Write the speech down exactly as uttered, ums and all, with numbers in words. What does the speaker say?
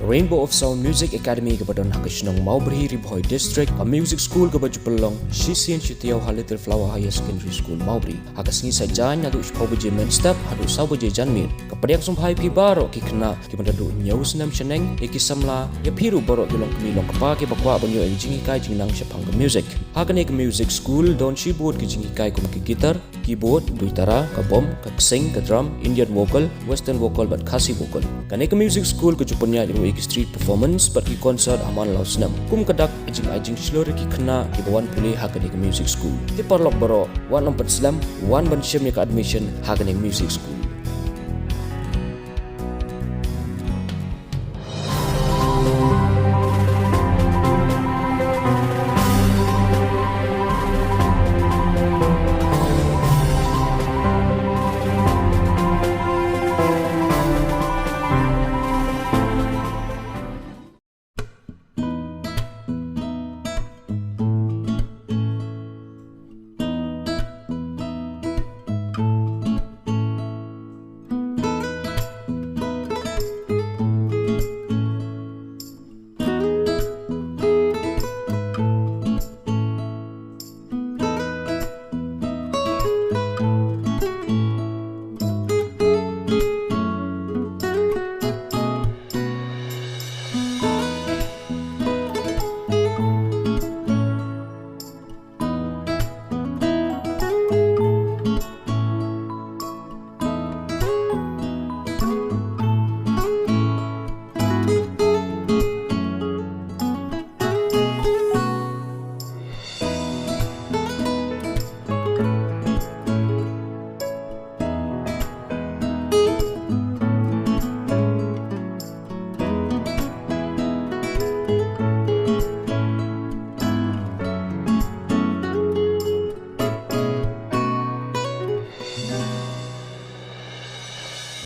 Rainbow of Sound Music Academy kaba don ha ka shnong Mawbri, Ri Bhoi District, ka music school kaba ju pynlong shisien shi taïew ha Little Flower Higher Secondary School, Mawbri. Ha ka sngi Saitjaiñ naduh shiphew baje mynstep haduh saw baje janmiet. Ka pdiang sngewbha ïa phi baroh ki khynnah kiba naduh hynñiew snem shaneng, ïa ki samla, ïa phi ruh baroh ki longkmie longkpa kiba kwah ban ïoh ïa ka jinghikai jingnang shaphang ka music. Ha kane ka music school don shibun ki jinghikai kum ka guitar, keyboard, duitara, ka bom, ka ksing, ka drum, Indian vocal, western vocal bad Khasi vocal. Kane ka music school ka ju pynïaid ruh ïa ki street performance bad ki concert ha man la u snem. Kum ka dak, ka jingai jingshlur ïa ki khynnah kiba wan pule ha kane ka music school. Te paralok baroh, wat nym pynslem, wan ban shim ïa ka admission ha kane ka music school.